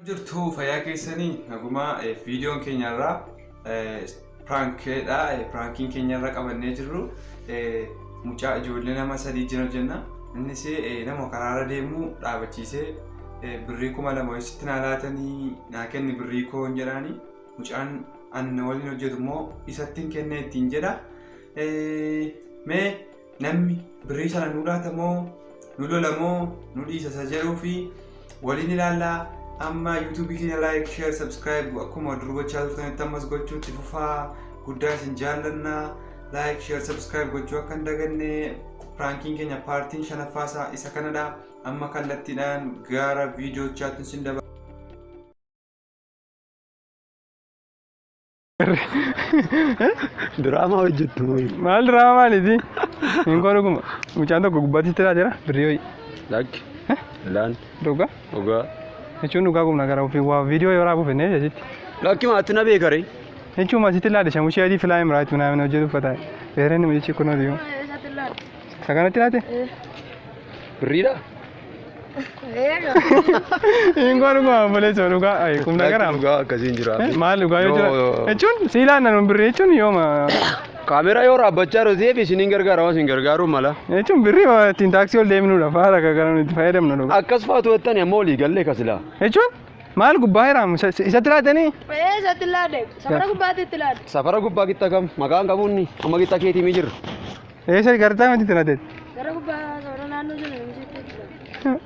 Jirtu fayyaa keessanii nagumaa. Viidiyoon keenyarraa prankiidha. Prankiin keenyarra qabannee jirru mucaa ijoollee nama sadii jira jenna. Innis nama karaarra deemu dhaabachiisee birrii 2000 sitti naa laatanii naa kenni birrii koo hin jedhaani. Mucaan ani waliin hojjetu immoo isatti hin kenne ittiin jedha. Mee namni birrii sana nu laata moo nu lola moo nu dhiisa isa jedhuu fi waliin ilaallaa. Amma yuutuubii keenya like, share, subscribe akkuma dur gochaa turtanitti ammas gochuutti fufaa. Guddaa isin jaallannaa. Like, share, subscribe gochuu akka hin daganne. Prankiin keenya partiin shanaffaasaa isa kanadha. Amma kallattiidhaan gara viidiyoochaatti isin dabala. Diraamaa hojjettu. Maal diraamaa maaliiti? Hin koo dhuguma. Mucaan tokko gubbaatti itti jira birrii ho'i. Lakki. Laan. Dhugaa? Dhugaa. Jechuun dhugaa gumna gara ofii waa viidiyoo yoo raabuuf inni jechitti. Lakki maatti na beekare. Jechuun asitti laadhe shamushee adii filaa himraati minaamin hojjetu uffata. Beereen mucichi kun hojii. Isa kanatti laate? Birriidha? Hin koo dhuguma obboleessa dhugaa kumna gara. Dhugaa akkasiin jira. Maal dhugaa yoo jira? Jechuun si ilaanna nuun birrii jechuun yooma. Kaameraa yoo dhaabbachaa jiru ta'eef isiniin gargaara waan isin gargaaruu mala. Jechuun birrii ittiin taaksii ol deemnudha faara gara nuti itti fayyadamnu dhugaa. Akkas faatu jettani amma olii gallee kasilaa. Jechuun maal gubbaa hiraamu isatti laatanii? Isatti laade. Safara gubbaatti itti laade. Safara gubbaa qixa kam maqaan qabuunni amma qixa keetii mi jirra. Eessa gartaa miti itti laateet? Gara gubbaa safara naannoo jiru itti laade.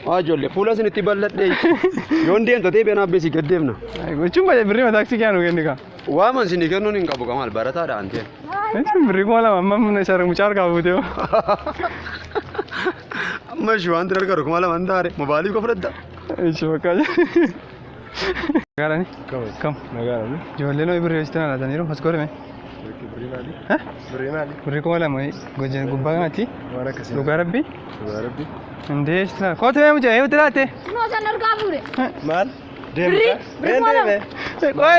Waa ijoollee fuula isinitti bal'adhee yoon deemta ta'e beenaa abbeessi gad deemna. Jechuun birrii taaksii kee nu kenni kaa. Waaman isinii kennuun hin qabu kamaal barataadha anteen. Jechuun birrii 2000 amma isa mucaa harkaa buutee hoo. Amma ishee wanti gargaaru 2000 hin taane mobaayilii koo fudhatta. Ishee bakka. Nagaadhaani? Kam? Nagaadhaani. Ijoolleen ho'i birrii hojjetan laataniiru as godhame. Birrii maali? Birrii maali? Birrii 2000 gubbaa kanatti. Waan akkasii. Dhugaa rabbi? Dhugaa rabbi. Indee jechuudha. Kootu mee mucaa eeyyuu laatte? Kunoo san harkaa fuudhe. Maal? Birrii Deemta? 2000. Qoy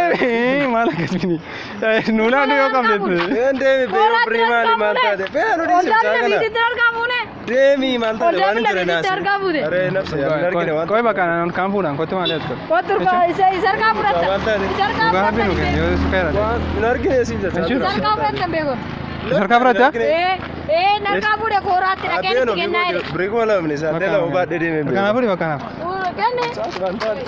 maal akkasii? Nu laatu yoo qabdetti. Een deemi bee birrii maali maal taate? Bee nu dhiisi mucaa Oldaa kana. biyya harkaa fuune. Deemi maal taate waan hin Oldaa ture biyya naasi. harkaa fuudhe. Aree nafsa yaa hin argine waan Qoy bakka kan fuudhan kootu maali as godhu? Kootu isa isa harkaa fudhatta. Maal taate? Isa harkaa Dhugaa rabbi nu fudhatta. kenni yoo sukeera. Waan hin argine siin jechaa Isa harkaa fudhatta beeku. Harkaa fudhatta? Ee narkaa fuudhe kooraatti dhaqee itti kennaa jedhe. Birrii 2000 ni isaa lama baadhee deemee Bakka naa fuudhi bakka naaf. Kenne. Maal taate?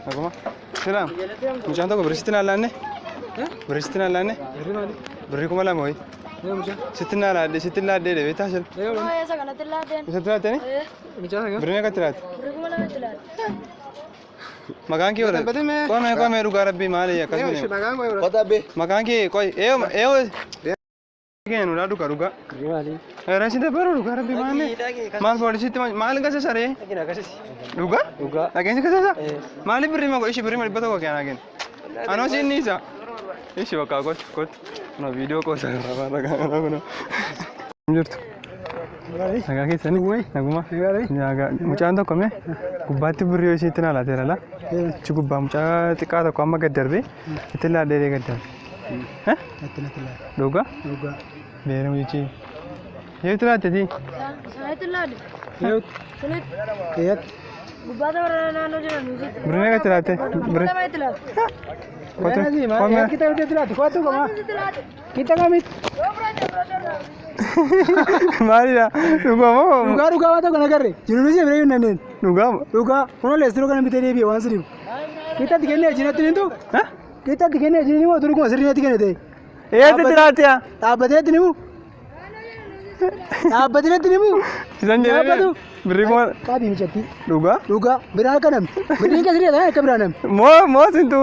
Naguma. Salaam. Mucaan tokko birrii sitti naa laanne? Birrii sitti naa laanne? Birrii 2000 ho'i. Sitti naa laadde sitti laaddee dha beektaa jira. Isa kanatti laaddeen. Isatti laattanii? Birrii meeqatti laatte? Birrii 2000 itti laadde. Maqaan kee wala? Qoomee qoomee dhugaa rabbii maali akkasuma. Kota bee. Maqaan kee qoy eeyo eeyo. Keenya nu laadhu dhugaa. Reessi dabbaru dhugaa rabbii maali? Maal poolisiitti maal gasa saree? Dhugaa? Dhugaa. Dhageensi gasa Maaliif birrii ma ishii birrii 100 keenyaa kenna? Anoo siin ni isa. Ishii bakka kottu kottu. Kuna viidiyoo qoosa irraa ragaa kuna. Jirtu. Nagaa keessanii? Naguma. Nagaa. Mucaan tokko mee gubbaatti birrii ishiitti naa laateera laa. Achi gubbaa mucaa xiqqaa tokko amma gad darbee itti laadhee gad darbe. Dhugaa? Dhugaa. Beera mucichi. Yoo itti laatteeti? Sanatti laadde. Sunitti. Eeyyatti. Gubbaa safara naannoo jiran nuusitti. Birrii meeqatti laatte? Birrii 2000 itti laadde. Kottu. Maal kita itti laatu? Kottu qoma. Kita kamitti? Maalidha? Dhugaa moo? Dhugaa dhugaa waan tokko nagarre. Jiru nuti bira hin dandeenye. Dhugaa moo? Dhugaa. Kun leestiroo kana bitee deebi'e waan siriif. Kita itti kennee jinatti ni tu? Kita itti kennee jinni moo turguma sirrii natti kenne ta'e. Eeyyatti itti laatte yaa? Dhaabbatee itti nimu? Dhaabbatee itti nimu? Isan jedhee birrii kuma Qabii mijatti. dhugaa? Dhugaa. Biraan akka namni. Birriin keessi ta'e akka biraan namni. Moo moo sintu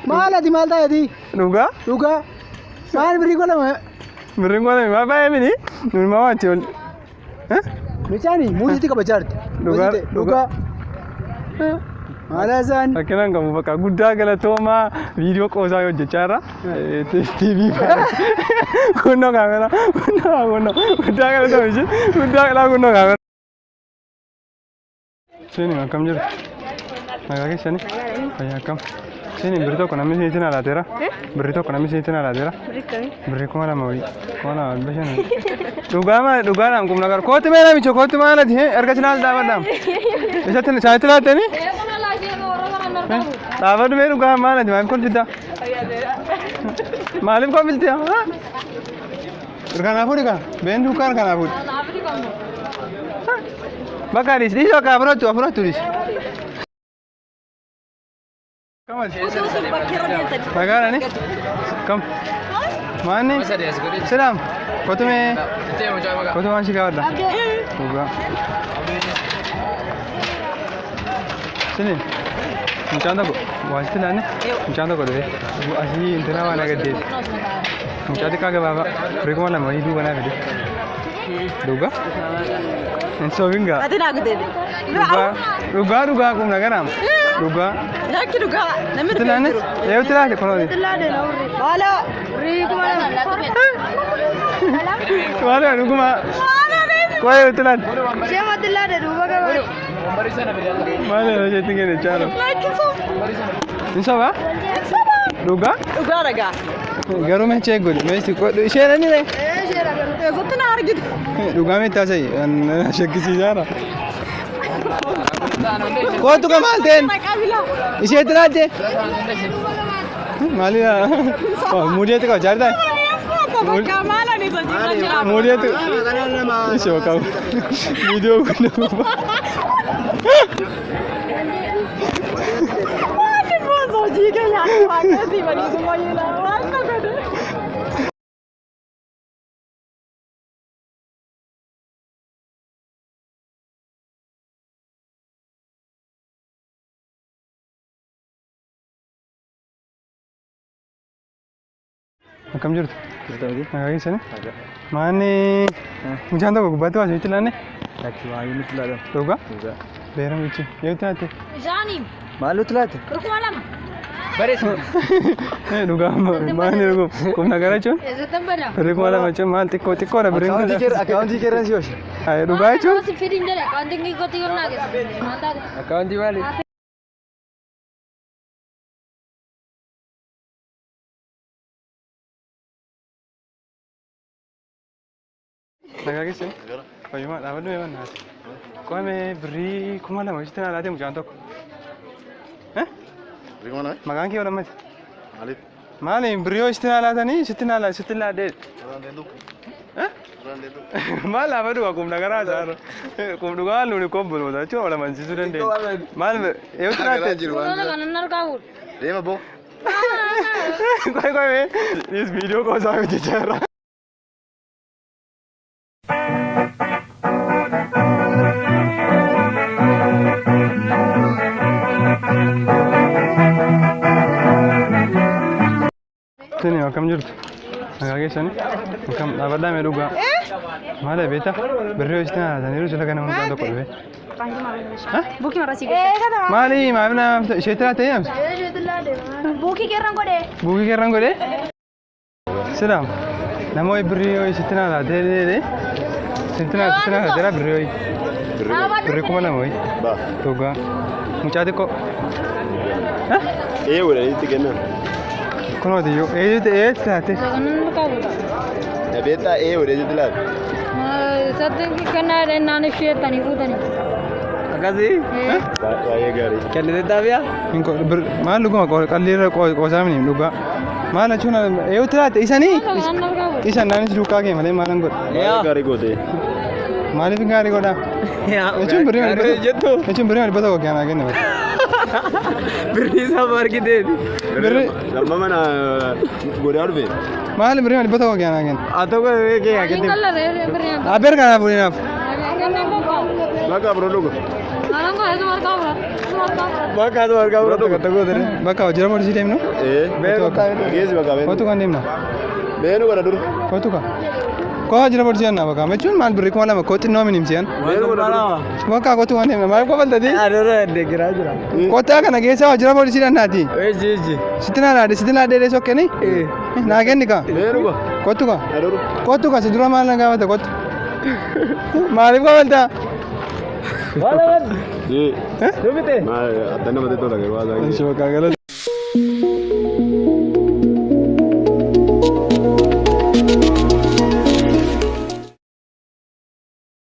Maal ati maal taa'eeti? dhugaa? Dhugaa. Maal birrii 2000? Birriin 2000 maal baay'ee mini? Nuti maa waanti ol. Mucaani muuziitti qabachaa jirti. Dhugaa. Dhugaa. Maal haasaan? Rakkina hin qabu bakka guddaa galatoomaa viidiyoo qoosaa hojjechaa irra. TV kunnoo kaameraa kunnoo kunnoo guddaa galatooma ishee guddaa galaa kunnoo kaameraa. Seeni akkam jirtu? Nagaa keessanii? Fayyaa akkam? Isin birrii tokko namni isinitti na laateera. Birrii tokko namni isinitti na laateera. Birrii 2000 wayii. 2500. Dhugaa maal dhugaadhaan kumna gara. Kootu mee namicha kootu maalati erga isin haal dhaabadhaam. Isatti isaanitti laattanii? Dhaabadhu mee dhugaa maalati maaliif kolfita? Maaliif kolfita? Kanaa fuudhi kana. Been duukaan kanaa fuudhi. Bakka dhiisi dhiisi bakka afuratu afuratu dhiisi. Nagaadhaani? Kam? Maanni? Silaam. Kootu mee? Kootu waan si gaafadha. Dhugaa. Sini. Mucaan tokko waa sitti laanne mucaan tokko dhufe asii intina waan agaddeeti. Mucaa xiqqaa gabaabaa birrii 2000 wayii duuba naa fide. Dhugaa? Hin soobin gaa. Ati naa gudeede. Dhugaa dhugaa dhugaa kumna garaam. Dhugaa. Lakki dhugaa namni Sitti laanne? Eewutti laate kunooti. Maala. Maal dhuguma. Qo'ee eewutti laate. Maal jetti kenne chaalo. Hin sobaa? Dhugaa? Dhugaa dhagaa. Garuu mee check godhi mee si godhu isheen inni ree. Eessatti na argite? Dhugaa mee taasise shakkisiisaara. Kootu ka maal ta'een? Isheetti laatte? Maalidha? Muudeetti qaba jaartaa? Bakka maal ani isa jira jira. Muudeetti. Ishee qabu. Viidiyoo kun nama. Maali boonsa hojii kee nyaata waaqessi badiisummaa yeelaa waan tokko. Akkam jirtu? Nagaa keessanii? Maanni mucaan tokko gubbaatti waa isinitti laanne? Lakki waayee nutti laatan. Dhugaa? Beera michi. Eewutti laatte? Isaanii Maal nutti laatte? 2000. Dhugaa maanni dhugum. Kumna gara jechuun? Eessatti bada? Birrii 2000 jechuun maal xiqqoo xiqqoodha birriin kun. Akkaawuntii keerran si oolche. Dhugaa jechuun? Si fidin jedhe akkaawuntiin kootti yoo naa geesse. Maal taate? Akkaawuntii maali? Nagaa keessanii? Fayyummaa dhaabadhu mee mannaati. Qo'ame birrii 2000 hojiitti naa laate mucaan tokko. Maqaan kee olammati? Maaliif? Maali birrii hojiitti naa laatanii sitti naa laate sitti laadhee. Maal lafa dhugaa kum nagaraa isaa kum dhugaa nuuni kobboloota jechuun wal amansiisuu dandeenya. Maal eewwatu laatte? Kunuunsa kanan harkaa fuudhu. Deema boo. Qoy qoy mee this video qoosaa hojjechaa irra. Tini akkam jirtu? Nagaa keessanii? Akkam dhaabadhaa mee dhugaa? Maal beektaa? Birrii hojjetan haasaniiru sila kana mucaan tokko dhufe. Buukii marra si godhe. Maali maaf naaf isheetti laatee yaamsa? Buukii keerran godhee. Buukii keerran godhee? Silaam nama wayi birrii ho'i sitti naa laatee dheedhee sitti naa sitti naa laateera birrii ho'i. Birrii 2000 ho'i. Ba. Dhugaa. Mucaa xiqqoo. Ee godhaniitti kennan. Kunooti iyyuu eeyyuutti eeyyuutti laatee. Kanan harkaa fuudha. Dhabeettaa ee godhaniitti laate. Isatti kennaa naan isheettanii fuutanii. Akkasii? Baay'ee gaarii. Kennite taabiyaa? Maal dhuguma qalli irra qoosaa mini dhugaa. Maal jechuun eeyyuutti laate isanii? Kanan harkaa fuudha. Isan naanis duukaa kee malee maalan godha? Baay'ee gaarii goote. Maaliif gaarii godhaa? Jechuun birrii Gaarii jettu. Jechuun birrii 100 kennaa kenne bara. Birrii isaa argiteeti. Birrii Lamma mana godhaa dhufe. maali birrii 100 kennaa kenne? Haa ta'u kee haa Hin kennite. qallaree birrii harkaa. Abbeer kanaaf fuudhinaaf. Kanan harkaa. Bakka biroo dhuga. Kanan godhee suma harkaa fuudha. Suma harkaa fuudha. Bakka atu argaa biroo tokko tokko ture. Bakka hojii poolisii deemnu? Ee. Geessi bakka Kootu beenu. kan deemna? Beenu godha dur. Kootu ka? Koo hojii poolisii annaa bakka jechuun maal birrii 2000 koo xinnoo minimsiyan. Beenu godha dur. Bakka kootu kan deemna maal kofaltati? Adoora deeggaraa jira. Kottaa kana keessa hojii poolisii annaati. Eeji eeji. Sitti naa laadhe sitti laadhee sokkeni? Naa kenni ka? Beenu godha. Kootu ka? Adoru. Kootu ka si dura maal na gaafata kootu? Maaliif kofaltaa? Ee. Dubbite? Maal adda namatti tola garuu haasa'aa. Ishi bakka galata.